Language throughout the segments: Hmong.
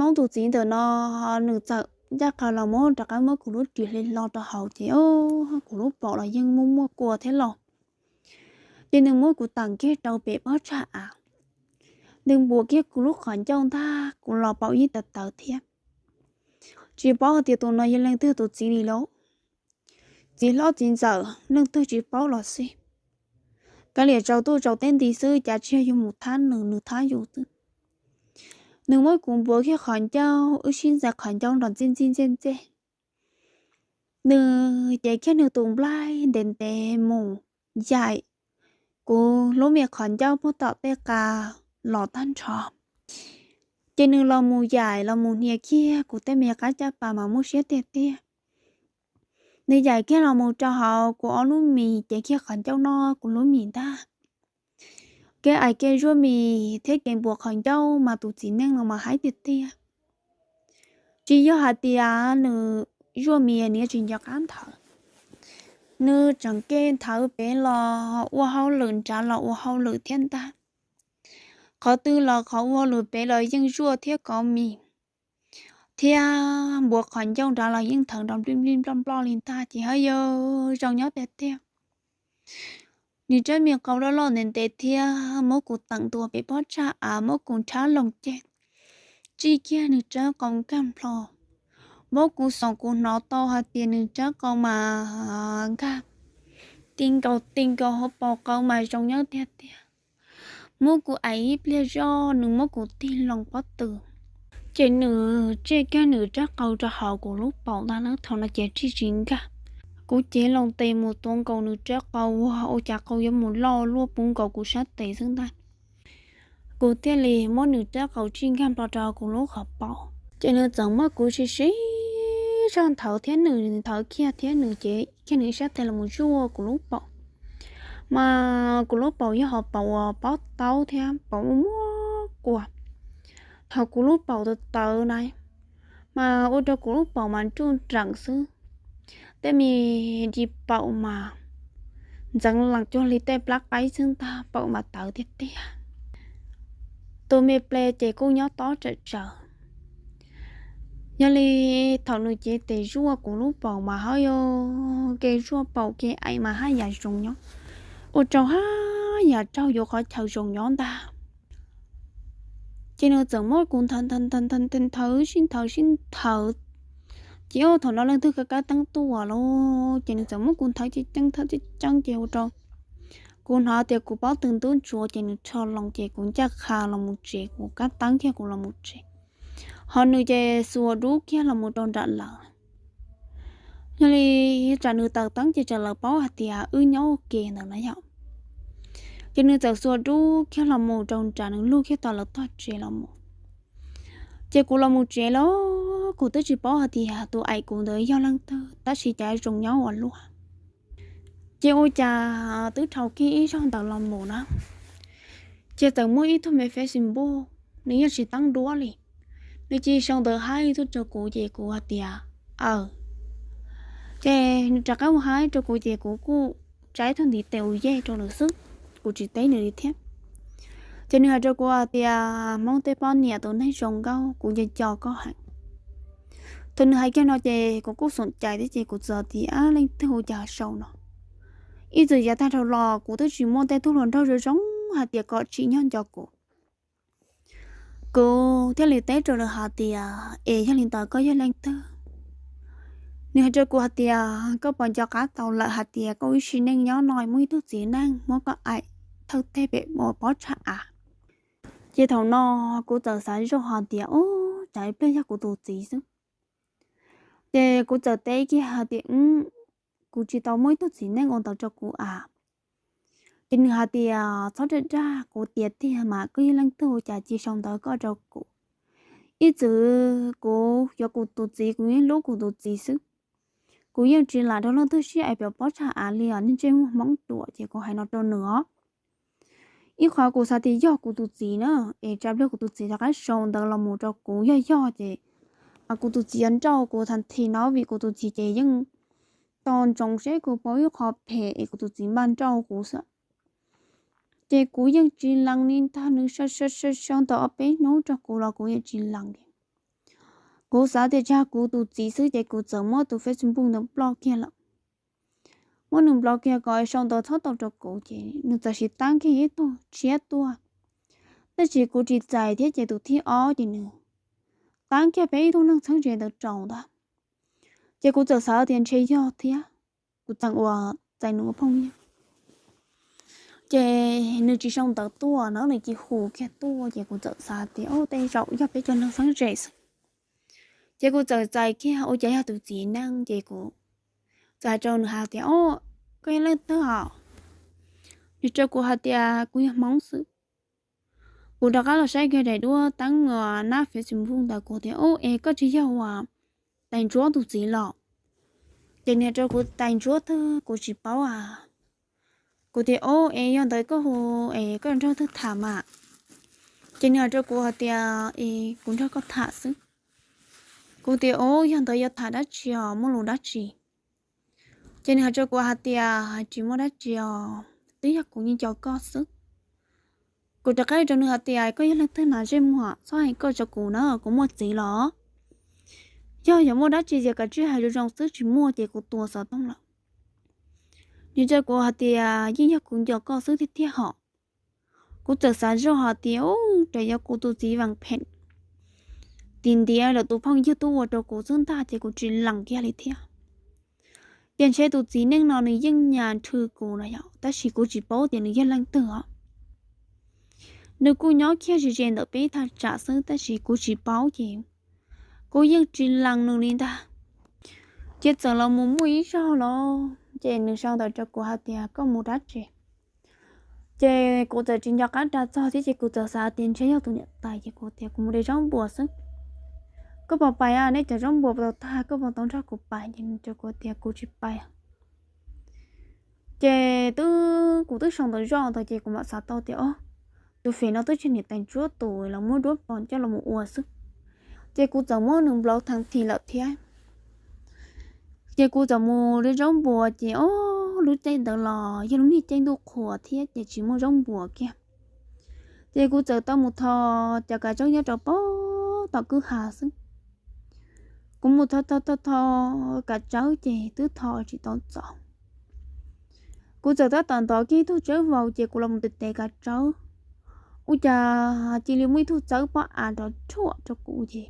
Hmoob tus txiv ntawm no nws txawm ncaj qha los muab rov qab muab kuv lub ris hle hlo rau hauv ces, o, kuv lub paum los yeej muaj muaj kua thiab los. Ces nws muab kuv teem kiag rau pem pob txha av, nws npuav kiag kuv lub qhov ncauj ntag, kuv los paum yeej tawv tawv thiab. Tsis paub hais tias tus no yog leej twg tus txiv li lauj. Txiv hlob txiv ntxawm leej twg tsis paub los xij, kav liam tsaus ntuj tsaus teb nti xwb, cas tsis yog yus mus thab nws, nws thab yus xwb. Nws muab kuv npuav kiag qhov ncauj, wb sib ntxais qhov ncauj nrov ntxij ntxij ntxej ntxej. Nws cev kiag nws tus nplaig ntev ntev mus yaim kuv lub me qhov ncauj puag tom tej qa los tag nrho. Ces nws los mus yaim los mus hnia kiag kuv tej me qab caj pas mas muaj siab tiag tiag. Nws yaim kiag los mus rau hauv kuv ob lub mis, cev kiag qhov ncauj noj kuv lub mis ntag. Kev aim kev zuaj mis thiab kev npuav qhov ncauj mas tus txiv neej no mas haib tiag tiag. Tsis yog hais tias nws zuaj mis nws yuav tsis nco qab nthawv. Nws tseem kev nthawv pem los ua hauj lwm, nrad los ua hauj lwm thiab ntag. Qhov twg los qhov ua hauj lwm, pem los yeej zuaj thiab kov mis, thiab npuav qhov ncauj, nrad los yeej nthawv nrov nplij nplij nploj nploj li ntag, ces haj yog zoo nyob tiag tiag. Nws tsab me qau loj loj ntev ntev thiab muab kuv teem ntua pem pob txha av, muab kuv nrhab loos ceg, tsij kiag nws tsab qau nkag nplho, muab kuv xoom, kuv hnov tau hais tias nws tsab qau mas nkag ti nkaus ti nkaus hauv paus qau mas zoo nyob tiag tiag. Muab kuv aim ib pliag zoj, nws muab kuv tig loo pob tw, ces nws tsij kiag nws tsab qau rau hauv kuv lub paum ntag na. Thaum no ces tsij tsis nkag, kuv cev loo tes mus tuav nkaus nws tsab qau, ua cas qau yuav mus loj luaj puv nkaus kuv sab tes xwb ntag. Kuv thiaj li muab nws tsab qau tsij nkag nplho rau kuv lub qhov paum, ces nws txawm muab kuv sib sib zog nthawv thiab nws nthawv kiag thiab nws cev kiag nws sab tes los mus zuaj kuv lub paum. Mas kuv lub paum yog hauv paum uas pob taub thiab paum muaj muaj kua. Thaum kuv lub paum tawv tawv na, mas ua rau kuv lub paum mas nruj nreem xwb. Tej me nti paum mas ntxeev lees cuag li tej plab qaib xwb ntag, paum mas tawv tiag tiag. Tus me ple ces kuj nyob tob tsawm tsawv. Yog li thaum nws cev tes zuaj kuv lub paum mas haj yog kev zuaj paum kev aim mas haj yam zoo nyob, ua rau haj yam raug yuav qhov chaw zoo nyob ntag. Ces nws txawm muab kuv nthawv nthawv nthawv nthawv sib nthawv sib nthawv. Ces thaum no leej twg kab teeb tuaj lauj, ces nws txawm muab kuv nthawv ceeb ceeb nthawv ceeb ceeb ces ua rau kuv hnov tias kuv pob tw ntub ntsuav ces nws rho loo ces kuv ncaj qha los mus tsev, kuv kab teeb kiag kuv los mus tsev. Ho nws ces xuas dub kiag los mus rau nram lawm. Yog li tsam nws taws teeb ces tsam lawv paub hais tias wb nyob ua ke ntawd na yom. Ces nws txawm xuas dub kiag los mus rau nram, nws lug kiag tom lawv tog tsev los mus. Ces kuv los mus tsev los kuv twb tsis paub hais tias tus aim kuv ntawd yog leej twg tab sis cas zoo nyob ua luaj. Ces ua cas twb dhau kiag ib zaug ntawd los mus na, ces txawm muaj ib tug me Facebook, nws yeej tsis teeb duab li, nws cia li sau ntawv haib tuaj rau kuv ces kuv hais tias, aw. Ces nws rov qab mus haib rau kuv ces kuv kuj tsa ib tug ntiv tes ua yej rau nws xwb, kuv tsis teb nws li thiab. Ces nws hais rau kuv hais tias, Hmoob tej poj niam tus neeg zoo nkauj, kuv nco nco koj heev. Thaum nws hais kiag no ces kuv kuj xoom cai thiab ces kuv txawm tias, Ab, leej twg ua cas sau no? Ib txwm yav tag dhau los kuv twb tsis muaj tej tug hluas nraug zoo zoo hais tias kom tsim nyog nco kuv. Kuv thiaj li teb rau nws hais tias, Es yog li ntawd koj yog leej twg? Nws hais rau kuv hais tias, Koj puas nco qab tau lawm hais tias koj ib sim neej nyob no muaj ib tug txiv neej muab koj aim thawj teg pem pob txha av? Ces thaum no kuv txawm xav zoj hais tias, Ub, tsam ib pliag yog kuv tus txiv xwb. Ces kuv txawm teb kiag hais tias, Kuv tsis tau muaj ib tug txiv neej ua ntawd rau kuv a. Ces nws hais tias, Txhob dag dag, kuv tias tiag mas koj yog leej twg ua cas cia sau ntawv koj rau kuv? Ib txwm kuv yuav kuv tus txiv kuv yeej hlub kuv tus txiv xwb. Kuv yeej tsis lam rau leej twg sib aim pem pob txha av li os, neeg ntsej muag Hmoob ruam. Ces kuv hais no rau nws os. Ib qhov kuv xav tias yog kuv tus txiv na, es tsam pliag kuv tus txiv rov qab sau ntawv los mus rau kuv, yog yog ces kuv tus txiv yuav nrauj kuv tag nthi no, vim kuv tus txiv ces yeej tos ntsoov seb kuv pauv ib qho phem es kuv tus txiv npaj nrauj kuv xwb. Ces kuv yeej tsis lees li ntag, nws sau sau sau sau ntawm ob peb hnub rau kuv los kuv yeej tsis lees li. Kuv xav tias tsis yog kuv tus txiv xwb ces kuv txawm muab tus Facebook ntawd block kiag lawm. Muab nws block kiag kom sau ntawv txhob tau rau kuv ces nws txawm sim tab kiag ib tug tshiab tuaj, tab sis kuv tsis txais thiab ces tus thib ob ces nws tab kiag peb ib tug neeg txheeb ze ntawd rau ntag. Ces kuv txawm xav tias ntshe yog thiab, kuv txawm ua txais nws ua phooj ywg. Ces nws tsis sau ntawv tuaj no, nws cia li hu kiag tuaj ces kuv txawm xav tias o tej zaum yog peb cov neeg txheeb ze xwb. Ces kuv txawm txais kiag ua cas yog tus txiv neej ces kuv txawm hais rau nws hais tias o, koj yog leej twg os? Nws rau kuv hais tias kuv yog Hmoob xwb. Kuv rov qab los saib kiag daim duab teeb uas nab Facebook ntawd kuv tias o es koj tsis yog uas Tais Ntsuab tus txiv los? Ces nws rau kuv tais ntsuab twg kuv tsis paub a. Kuv tias o es yog ntawd koj hu es koj nrog twg tham mas? Ces nws hais rau kuv hais tias es kuv nrog koj tham xwb. Kuv tias o yog ntawd yuav tham dab tsi os, muaj lus dab tsi? Ces nws hais rau kuv hais tias tsis muaj dab tsi os, twb yog kuv yeej nco koj xwb. Kuv rov qab rau nws hais tias koj yog leej twg na zej muag, txhob hais koj rau kuv na, kuv muaj txiv los? Yog yuav muaj dab tsi ces kav tsij hais zoo zoo xwb, tsis muaj ces kuv tua xov tooj lawm. Nws rau kuv hais tias yeej yog kuv nco koj xwb tiag tiag hos. Kuv txawm xav zoj hais tias u, raws yog kuv tus txiv vees phem tis ntiav lawm tus phooj ywg tuaj ua rau kuv xwb ntag ces kuv tsis lees kiag li thiab. Ces ntshe tus txiv neej no nws yeej nyas nrhw kuv no yom, tab sis kuv tsis paub tias nws yog leej twg os. Nws kuj nyob kiag ze ze ntawm peb thaj tsam xwb tab sis kuv tsis paub ces kuv yeej tsis lees nws li ntag. Ces txawm los mus muaj ib zaug los ces nws sau ntawv rau kuv hais tias koj mus dab tsi? Ces kuv txawm tsis nco qab rau txog thiab ces kuv txawm xav tias ntshe yog tus niam tais ces kuv tias kuv mus de zaub npuas xwb. Koj puas pais a, nej cov zaub npuas puas tau tag, koj puas tau nrog kuv pais? Ces nws rau kuv tias kuv tsis pais. Ces twb kuv twb sau ntawv zoj ntawd ces kuv mam xav tau tias o, tus fem no twb tsis niam tais ntsuab tus los muab duab pos coj los mus ua xwb. Ces kuv txawm muab nws block thee thim lawm thiab. Ces kuv txawm mus de zaub npuas ces o, lub caij ntawd los yog lub niag caij ntuj qhuav thiab ces tsis muaj zaub npuas kiag. Ces kuv txawm tau mus tho cov kav tsawb nyob rau pem tom kwj ha xwb. Kuv mus tho tho tho tho kav tsawb ces twb tho tsis tau txaus. Kuv txawm tab tom ntov kiag ib tug tsawb vau ces kuv los mus tev tev kav tsawb, ua cas cia li muaj ib tug txawb pob av nrov rhuam rau kuv ces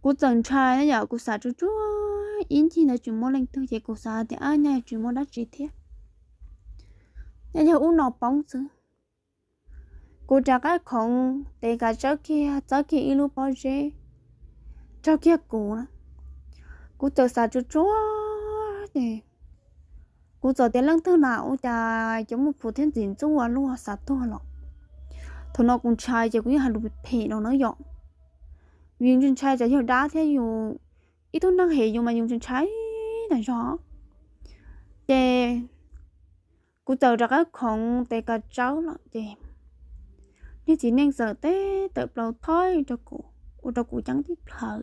kuv txawm ntshai na yom, kuv xav tsuag tsuag ib ncig ntawd tsis muaj leej twg ces kuv xav tias ab, nyaj tsis muaj dab tsi thiab, nyaj yog ub no poob xwb. Kuv rov qab khoov tev kav tsawb kiag txawb kiag ib lub pob zeb raug kiag kuv na. Kuv txawm xav tsuag tsuag ces kuv txawm tias leej twg na, ua cas cov muaj plhus thiab ntxim ntxub ua luaj xav tuag los. Thaum no kuv ntshai ces kuv yeej hais lus phem phem no na yom. Yus ntshai tsam yog dab thiab yus ib tug neeg hem yus mas yus ntshai tas zog. Ces kuv txawm rov qab khoov tev kav tsawb lawm ces niag txiv neej txawm teb tawm plaws thoib rau kuv, ua rau kuv ceeb tib plhaw.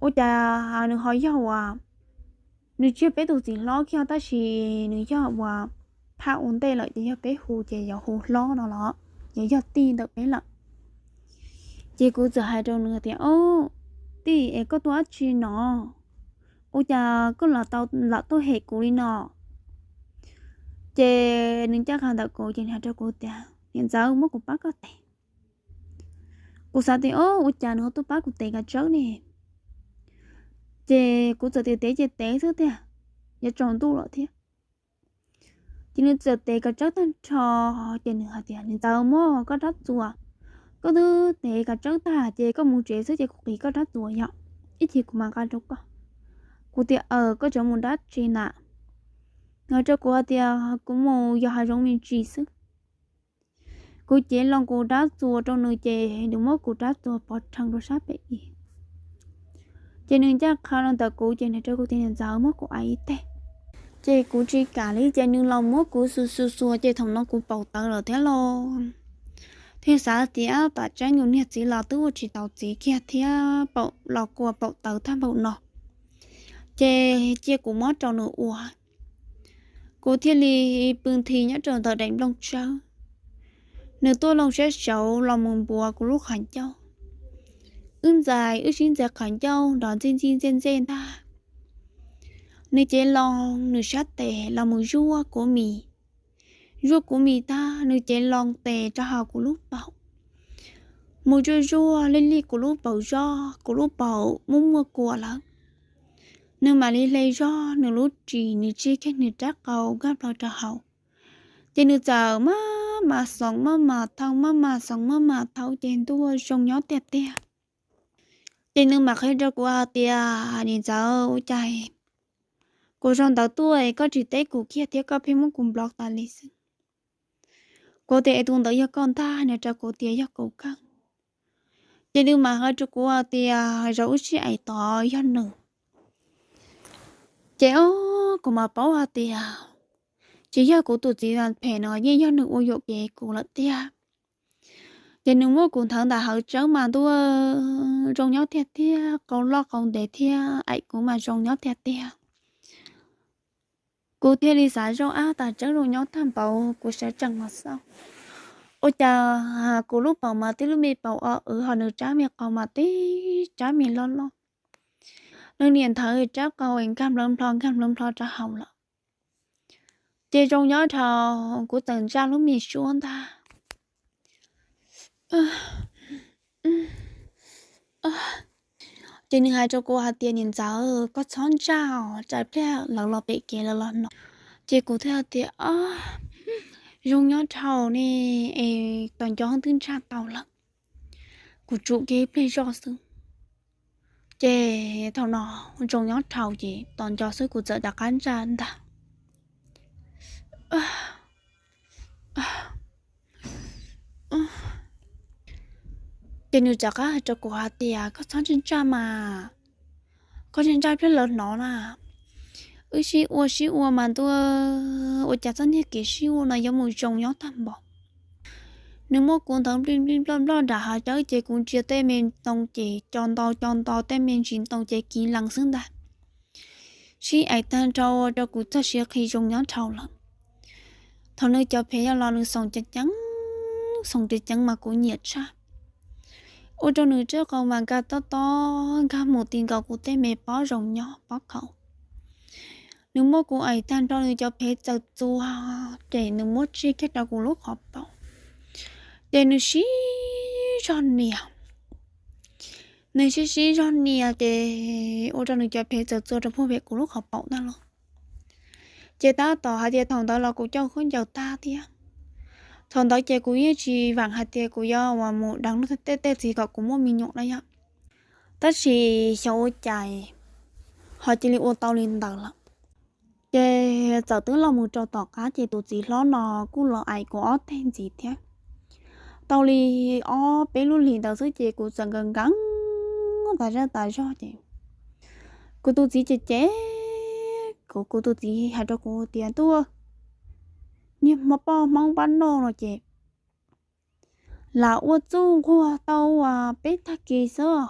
Ua cas nws ho yog uas, nws tsis yog peb tus txiv hlob kiag tab sis nws yog uas phaj ua ntej lawm ces yog peb hu ces yuav hu hlob no los, ces yog tij ntawm peb lawm. Ces kuv txawm hais rau nws tias, o, tij es koj tuaj dab tsi no? Ua cas koj lam tau lam tuaj hem kuv li no? Ces nws ncaj qha ntawm kuv ces nws hais rau kuv tias, niam ntxawm, muab kuv pab koj tev. Kuv xav tias, o, ua cas nws ho tuaj pab kuv tev kav tsawb ne? Ces kuv txawm tias tev ces tev xwb tiag, yuav tsaus ntuj lawm thiab. Ces nws txawm tev kav tsawb tag nrho, ces nws hais tias, niam ntxawm, muab koj rab txuas, koj twb tev kav tsawb tag ces koj mus tsev xwb ces kuv qiv koj rab txuas yom, ib chim kuv mam nqa rau koj. Kuv tias, aws, koj tseem mus dab tsi na? Nws hais rau kuv hais tias kuv mus yos hav zoov me ntsis xwb. Kuv cev loo kuv rab txuas rau nws ces nws muab kuv rab txuas pov rhees rau sab pem ib. Ces nws ncaj qha los ntawm kuv ces nws rau kuv tias, niam ntxawm, muab kuv ais ib teg. Ces kuv tsis kam li ces nws los muab kuv xuas xuas xuas ces thaum no kuv paum tawv lawm thiab los. Thiaj xav tias tam tseeb yus niag txiv los twb ua tsis tau txiv kiag thiab, paum los kua paum tawv tag npaum no. Ces cia kuv muab rau nws ua. Kuv thiaj li pw nthi nyob rau ntawm daim nplooj tsawb. Nws tuaj loo siab saud los mus npuav kuv lub qhov ncauj. wb ntxais wb sib ntxais qhov ncauj nrov ntxij ntxij ntxej ntxej ntag. Nws cev loo nws sab tes los mus zuaj kuv mis, zuaj kuv mis tag nws cev loo tes rau hauv kuv lub paum, mus zuaj zuaj li li kuv lub paum zog, kuv lub paum muaj muaj kua lawm. Nws mam li hle zog nws lub ris, nws tsig kiag nws rab qau nkag plaws rau hauv. Ces nws txawm maj mam xoom maj mam thau, maj mam xoom maj mam thau ces ntuj, zoo nyob tiag tiag. Ces nws mam qhia rau kuv hais tias, Niam ntxawm, ua cas kuv zaum ntawd tuaj es koj tsis teb kuv kiag thiab koj pheej muab kuv block tas li xwb? Kuv tias, Es tus ntawd yog koj ntag? Nws rau kuv tias, Yog kuv kawg. Ces nws mam hais rau kuv hais tias, Zaum wb sib aim tod yog nws. Ces o, kuv mam paub hais tias tsis yog kuv tus txiv phem no, yeej yog nws ua yuam kev kuv lawm tiag. Ces nws muab kuv nthawv ntawm hauv tsawb mas ntuj, zoo nyob tiag tiag, qau loj qau ntev thiab aim kuv mas zoo nyob tiag tiag. Kuv thiaj li xav zoj, Ab, tas tsawb zoo nyob tag npaum kuv sawv tsees los xauj. Ua cas kuv lub paum mas tib lub me paum o wv, ho nws rab me qau mas tib rab me loj loj. Nws niam nthawv rab qau es nkag nplawv nplho nkag nplawv nplho rau hauv lawm. Ces zoo nyob dhau, kuv txawm ntsaj lub me suab ntag. Ces nws hais rau kuv hais tias, Niam ntxawm, koj txhob ntsaj os, tsam pliag lawv los pem kev lawv los hnov. Ces kuv thiaj tias, Zoo nyob dhau ne, es tos nco twb ntsaj tau lawm. Kuv tsum kiag ib pliag zoj xwb. Ces thaum no zoo nyob dhau ces tos nco xwb kuv txawm rov qab ntsaj ntag. Ces nws rov qab hais rau kuv hais tias, Koj txhob ntsaj ntsaj mas, koj ntsaj ntsaj pliag lawv hnov na. Wb sib ua sib ua mas ntuj, ua cas txoj niag kev sib ua no yuav mus zoo nyob tag npaum. Nws muab kuv nthawv nplij nplij nploj nploj nram hav tsawb ces kuv ntsia tej me ntoo ces co nto co nto, tej me ntsis ntoo ces kiv lees xwb ntag. Sib aim tag nrho ua rau kuv txoj siab qhi zoo nyob dhau lawm. Thaum nws cov phev yog los nws xoom ceev ceev, xoom ceev ceev mas kuv nyiam tshaj. Ua rau nws rab qau mas nkag tob tob nkag mus ti nkaus kuv tej me pob zoo nyob pob khaum. Nws muab kuv aim tag nrho nws cov phev txawm txuas, ces nws muab tsij kiag rau kuv lub qhov paum. Ces nws sib zog nias, nws sib sib zog nias ces ua rau nws cov phev txawm txuas rau puag pem kuv lub qhov paum ntag lauj. Ces tab tom hais tias thaum ntawd los kuv coj khaub ncaws tag thiab. Thaum ntawd ces kuv yeej tsis vam hais tias kuv yuav mus deev tej tej txiv kom kuv muaj me nyuam na yom. Tab sis xyov ua cas ho cia li ua tau li ntawd lawm. Ces txawm twb los mus rau tom qab ces tus txiv hlob no kuj los aim kuv ob teg ntxiv thiab. Tau li ob peb lub hlis ntawd xwb ces kuv txawm nkees nkees tas zaj tas zog ces kuv tus txiv ces cem, kuv kuv tus txiv hais rau kuv tias, Ntuj, niag hmo poj Hmoob npab noj no ces lam ua txuj nquag tau peb tag kis xwb.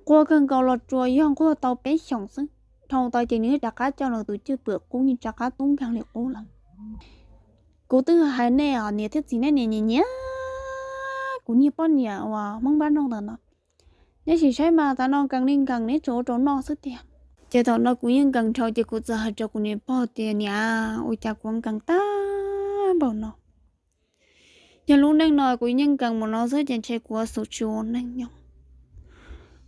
Nquag kawg nkaus los tsuas yog nquag tau peb xyoos xwb. Dhau tas ces nws rov qab coj los tus cwj pwm qub yeej rov qab tub nkeeg li qub lawm. Kuv twb hais nej os, niam thiab txiv, nej niaj nyiam nyiam kuv niag poj niam uas Hmoob npab noj ntawm no. Neb sim saib mas, tav no nkees li nkees, neb tsuas ua rau noj xwb tiag. Ces thaum no kuv yeej nkees dhau ces kuv txawm hais rau kuv niam pog tias, Niam, ua cas kuv nkees tag npaum no? Yog lub neej no kuv yeej nkees mus no xwb ces ntshe kuv yuav xub tsis ua neej nyob.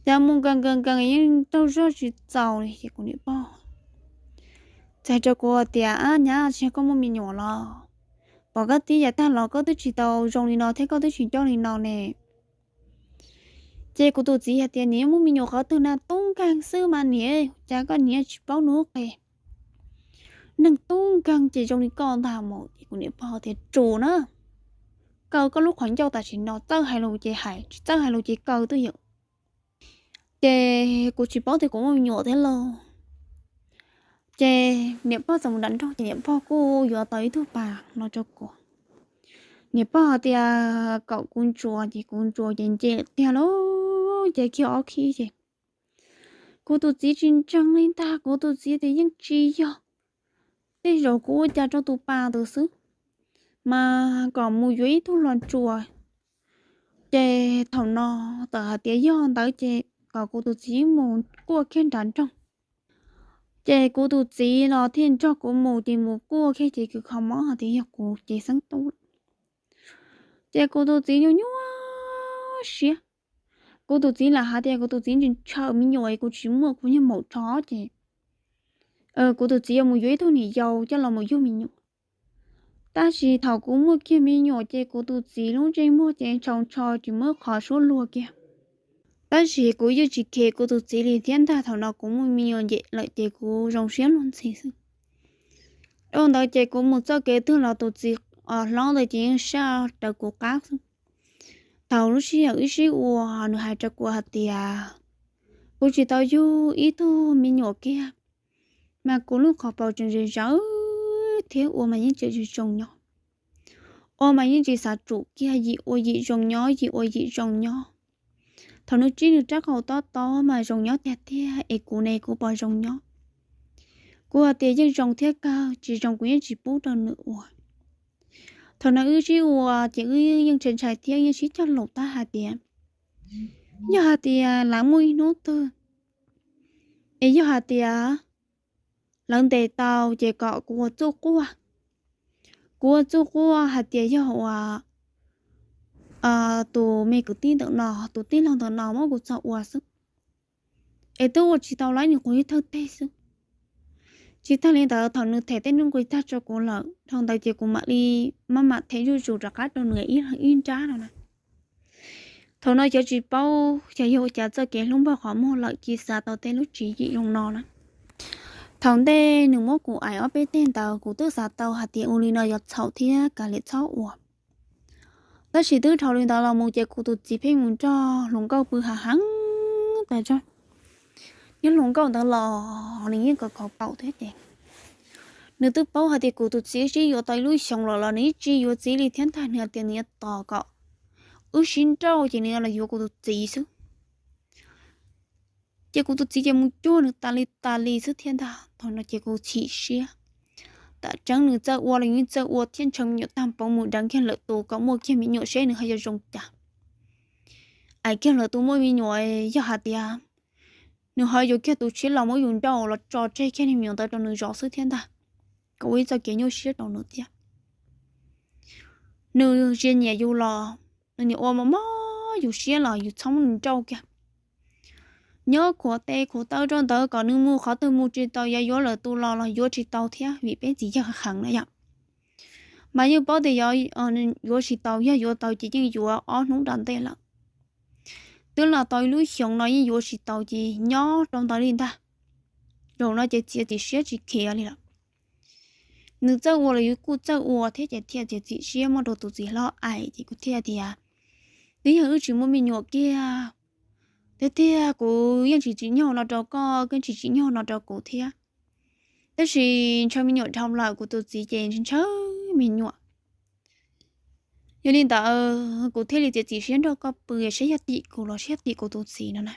Ces mus nkees nkees nkees yeej taug zog tsis txaus li ces kuv niam pog txawm hais rau kuv tias, Ab nyab, tsis yog koj muaj me nyuam los? Pom koj tib yav tag los koj twb tsis tau zoo li no thiab koj twb tsis coj li no ne. Ces kuv tus txiv hais tias, Niam, muaj me nyuam qhov twg na, tub nkeeg xwb mas niam, cas koj niam tsis paub nub qes? Neeg tub nkeeg ces zoo li koj ntag mus. Ces kuv niam pog tias, Tsum na, kaw koj lub qhov ncauj tam sim no, txawj hais lus ces hais, tsis txawj hais lus ces kaw twb ywm. Ces kuv tsis paub tias kuv muaj me nyuam thiab lauj. Ces niam pog txawm mus nram nroog ces niam pog kuj yuav tau ib tug pas no rau kuv. Niam pog hais tias kom kuv ntsuas ces kuv ntsuas ces nce tiag lauj, ces kiag ob khib ces kuv tus txiv tsis ntseeg li ntag, kuv tus txiv tias yeej tsis yog, tej zaum kuv ua cas rau tus pas ntawd xwb, mas kom mus yuav ib tug los ntsuas. Ces thaum no tawm hais tias yog ntawd ces kom kuv tus txiv mus kuaj kiag nram nroog. Ces kuv tus txiv los thiaj nrog kuv mus, ces mus kuaj kiag ces kuv kho mob hais tias yog kuv ces xeeb tub lawm. Ces kuv tus txiv nyuaj nyuaj siab. Kuv tus txiv lam hais tias kuv tus txiv ntshaw me nyuam, kuv tsis muaj, kuv nyuag maum rov ces kuv tus txiv yuav mus yuav ib tug niam yau coj los mus yug me nyuam. Tab sis thaum kuv muaj kiag me nyuam ces kuv tus txiv lub ntsej muag ces ntshau ntsho tsis muaj qhov suab luag kiag. Tab sis kuv yeej tsis khev kuv tus txiv li thiab ntag, thaum no kuv muaj me nyuam lawm ces kuv zoo siab luag ntxhi xwb. Dhau ntawd ces kuv mus txoj kev twg los tus txiv hlob ntawd ces yeej saj raws kuv qab xwb. Thaum lub sij hawm wb sib ua, nws hais rau kuv hais tias kuv tsis tau yug ib tug me nyuam kiag, mas kuv lub qhov paus tseem zawv zawv thiab ua mas yeej tseem tsis zoo nyob. Ua mas yeej tsis xav tsum kiag, yim ua yim zoo nyob, yim ua yim zoo nyob. Thaum nws tsib nws rab qau tob tob mas zoo nyob tiag tiag, es kuv ne kuv puas zoo nyob? Kuv hais tias yeej zoo thiab kawg, tsis zoo kuv yeej tsis pub rau nws ua. Thaum no wb sib ua ces wb yeej ntshai ntshai thiab yeej sib cog lus tab hais tias yog hais tias lawv muaj ib hnub twg es yog hais tias lawv ntes tau ces kom kuv ua txuj quaj. Kuv ua txuj quaj hais tias yog ua tus me kwv tij ntawm no, tus tij laug ntawm no muab kuv txo ua xwb, es twb ua tsis tau lawv nws quas ib thawj teg xwb. Tsis tag li ntawd, thaum nws them tej nuj nqis tag rau kuv lawm dhau ntawd ces kuv mam li maj mam them zuj zus rov qab rau nws ib nrab no na. Thaum no cov tsis paub ces yog ua cas txoj kev hlub npog qhov muag lawm, tsis xav tau tej lub tswv yim zoo no na. Thaum ntej nws muab kuv aim ob peb teg ntawd kuv twb xav tau hais tias ua li no yog txhaum thiab kav liam txhob ua. Tab sis twb dhau li ntawd los mus ces kuv tus txiv pheej mus nrog hluas nkauj pw hav heev tas zog. Nyob hluas nkauj ntawd los nws yeej kawm khauv paum thiab ces nws twb paub hais tias kuv tus txiv sib yuav tau ib lub xyoos los los nws yeej tsis yuav txiv li thiab ntag, nws hais tias nws yuav tos kom wb sib nrauj ces nws los yuav kuv tus txiv xwb. Ces kuv tus txiv ces mus cuag nws tas li tas li xwb thiab ntag. Thaum no ces kuv chim siab. Tam tseeb nws txawj ua los yeej txawj ua thiab ntshaw me nyuam tag npaum mus deev kiag lawm tus kom muaj kiag me nyuam seb nws ho yuav zoo cas. Aim kiag lawm tus muaj me nyuam, yog hais tias nws ho yuav kiag tus tshiab los muab yus nrauj los tso tseg kiag niag me nyuam ntawd rau nws zov xwb thiab ntag, kom ua ib txoj kev nyuaj siab rau nws thiab. Nws tsis nyiam yus los nws nim ua mos mos yus siab los yus txhob muab nws nrauj kiag. Nyob khuam tes khuam taw rau ntawd kom nws mus qhov twg mus tsis tau, yog yuav lawm tus los los yuav tsis tau thiab vim peb txiv yawg heev na yom. Mas yeej paub tias yuav tsis tau, yog yuav tau ces yeej yuav ob hnub nram ntej lawm. Twb los tau ib lub xyoos no yeej yuav tsis tau ces nyob rau ntawd li ntag. Zaum no ces txiav txim siab tsis khiav li lawm. Nws txawj ua los yus kuj txawj ua thiab ces thiaj txiav txim siab muab rau tus txiv hlob aim ces kuv thiaj tias, twb yog wb tsis muaj me nyuam kiag, thiab tiag kuv yeej tsis tsim nyog no rau koj, koj tsis tsim nyog no rau kuv thiab. Tab sis ntshaw me nyuam dhau lawm, kuv tus txiv ces ntshaw me nyuam. Yog li ntawd kuv thiaj li txiav txim siab nrog koj pw saib yog tim kuv los saib yog tim kuv tus txiv no na.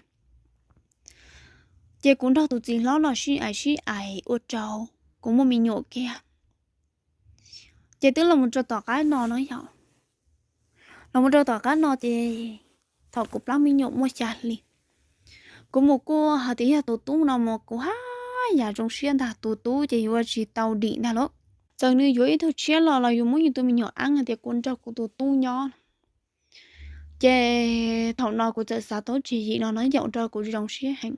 Ces kuv nrog tus txiv hlob los sib aim sib aim ua rau kuv muaj me nyuam kiag. Ces twb los mus rau tom qab no no yom, los mus rau tom qab no ces thaum kuv plab me nyuam muaj xya hli, kuv mus kuaj hais tias yog tus tub no mas kuv haj yam zoo siab ntag, tus tub ces yuav tsis tau dim ntag lauj. Txawm nws yuav ib tug tshiab los los yus muab yus tus me nyuam ab hais tias kuv nrog kuv tus tub nyob. Ces thaum no kuv txawm xav tau tswv yim no no yaum nrog kuv zoo siab heev.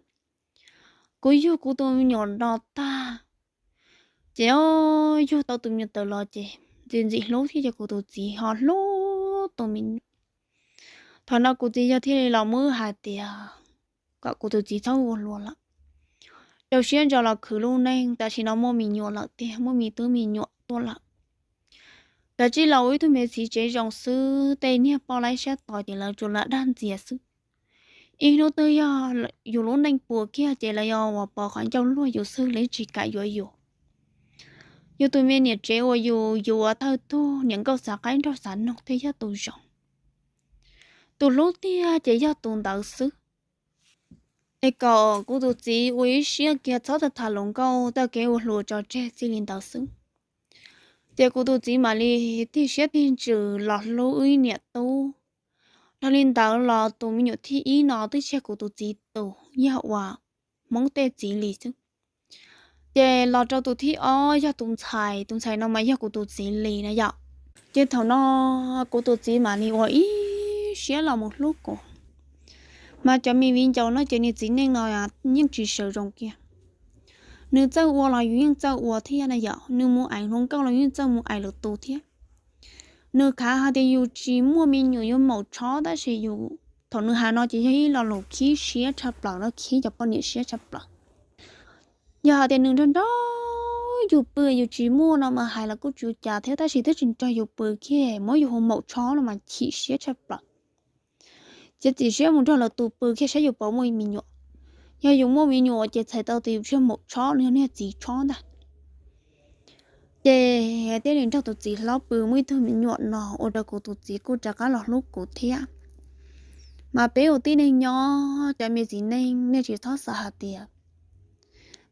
Kuv yug kuv tus me nyuam no tag, ces yug tau tus me nyuam tawm los ces ntxim ntxim hlub thiab ces kuv tus txiv ho hlub tus me nyuam. Thaum no kuv txiv yawg thiaj li los muab hais tias kom kuv tus txiv txhob ua hluas lawm, rau siab ntso los khwv lub neej, tam sim no muaj me nyuam lawm tiag, muaj me tub me nyuam tuaj lawm. Kav tsij los ua ib tug me txiv tsev zoo xwb, tej niag poj laib sab tod ces lawv tsuas lam dag ntxias xwb. Ib hnub twg yog yus lub neej puas kiag ces lawv yuav ua pov qhov ncauj luag yus xwb, lawv tsis kam yuav yus. Yus tus me niam tsev uas yus yuav thawj tug niam nkauj xav qaib nraug xav noog thiaj yog tus zoo. Tus hlub tiag ces yog tus ntawd xwb. Es kom kuv tus txiv ua ib siab kiag txhob tham tham hluas nkauj, txoj kev ua hluas tso tseg txij li ntawd xwb. Ces kuv tus txiv mam li tig siab tig ntsws los hlub wb niam tub, Dhau li ntawd los tus me nyuam thib ib no twb tsis yog kuv tus txiv tus, yog uas Hmoob tej txiv li xwb. Ces los rau tus thib ob yog tus ntxhais, tus ntxhais no mas yog kuv tus txiv li na yom. Ces thaum no kuv tus txiv mam li ua ib siab los mus hlub kuv. Mas cov me viv ncaus no ces nws txiv neej no yeej tsis sawv zoo kiag. Nws txawj ua los yus yeej txawj ua thiab na yom, nws mus aim hluas nkauj los yeej txawj mus aim lwm tus thiab. Nws khav hais tias yus tsis muaj me nyuam yuav maum tshob, tab sis yus, thaum nws hais no ces yog ib lo lus khib siab tshaj plaws, no khib cov poj niam siab tshaj plaws. Yog hais tias nws nrog nrog yus pw yus tsis muaj no mas hais los kuj tsis ua cas thiab, tab sis twb tsis nrog yus pw kiag muab yus hu maum tshob no mas chim siab tshaj plaws. Ces txim siab mus nrog lwm tus pw kiag saib yus puas muaj me nyuam. Yog yus muaj me nyuam ces txhais tau tias yus tsis yog maum tshob, nws yog niag txiv tshob ntag. Ces thiaj li nrog tus txiv hlob pw muaj ib tug me nyuam no ua rau kuv tus txiv kuj rov qab los hlub kuv thiab. Mas peb ua tib neeg nyob cov me txiv neej nej tsis txhob xav hais tias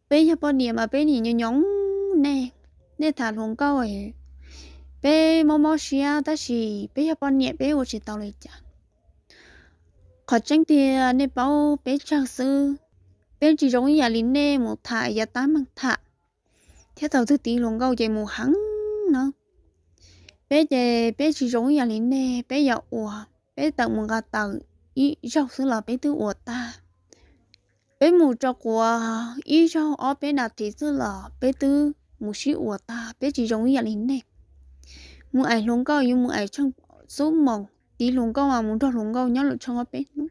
peb yog poj niam mas peb nim nyob nyob nej, nej tham hluas nkauj, peb mob mob siab tab sis peb yog poj niam peb ua tsis tau li cas. Qhov tseeb tiag nej paub peb tsawg xwb, peb tsis zoo ib yam li nej mus tham yav tab meeg tham, thiab thaum twg tiv hluas nkauj ces mus heev na. Peb ces peb tsis zoo ib yam li nej, peb yog ua, peb tawm mus nqa taws ib zaug xwb los peb twb ua tag. Peb mus rau quav ib zaug ob peb nas this xwb los peb twb mus sib ua tag, peb tsis zoo ib yam li nej. Mus aim hluas nkauj yuav mus aim tsheej xub moos, tiv hluas nkauj mas mus nrog hluas nkauj nyob lawm tsheej ob peb hnub.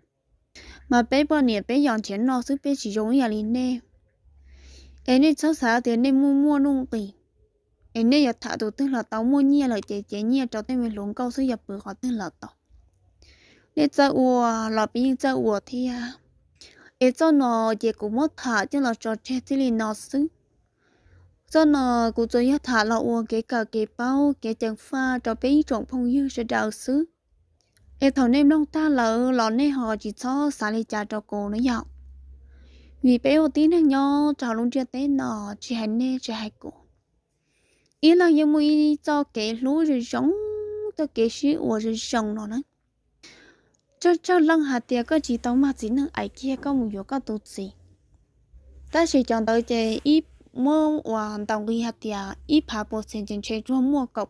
Mas peb poj niam peb yog nrhiav noj xwb, peb tsis zoo ib yam li nej. Es nej txhob xav tias nej muaj muaj nuj nqis, es nej yuav tham tus twg los tau, muaj nyiaj lawm ces cev nyiaj rau tej me hluas nkauj xwb, yog pw qhov twg los tau. Nej txawj ua los peb yeej txawj ua thiab. Es txoj no ces kuv muab tham coj los tso tseg txij li no xwb. Txoj no kuv tsuas yog tham los ua kev kawm kev paub kev ceev faj rau peb ib tsoom phooj ywg sawv daws xwb. Es thaum nej mloog tag lawm los nej ho tsis txhob xav li cas rau kuv na yom. Vim peb ua tib neeg nyob rau hauv lub ntiaj teb no, tsis hais nej tsis hais kuv, ib leeg yeej muaj ib txoj kev hlub zoo zoo, txoj kev sib ua zoo zoo no na. Tsawg tsawg leej hais tias koj tsis tau mag txiv neej ais kiag koj mus yuav koj tus txiv. Tab sis cov ntawd ces ib, muab ua ntaus nqi hais tias ib phav pua txhia ces ntshe tsuas muaj kaum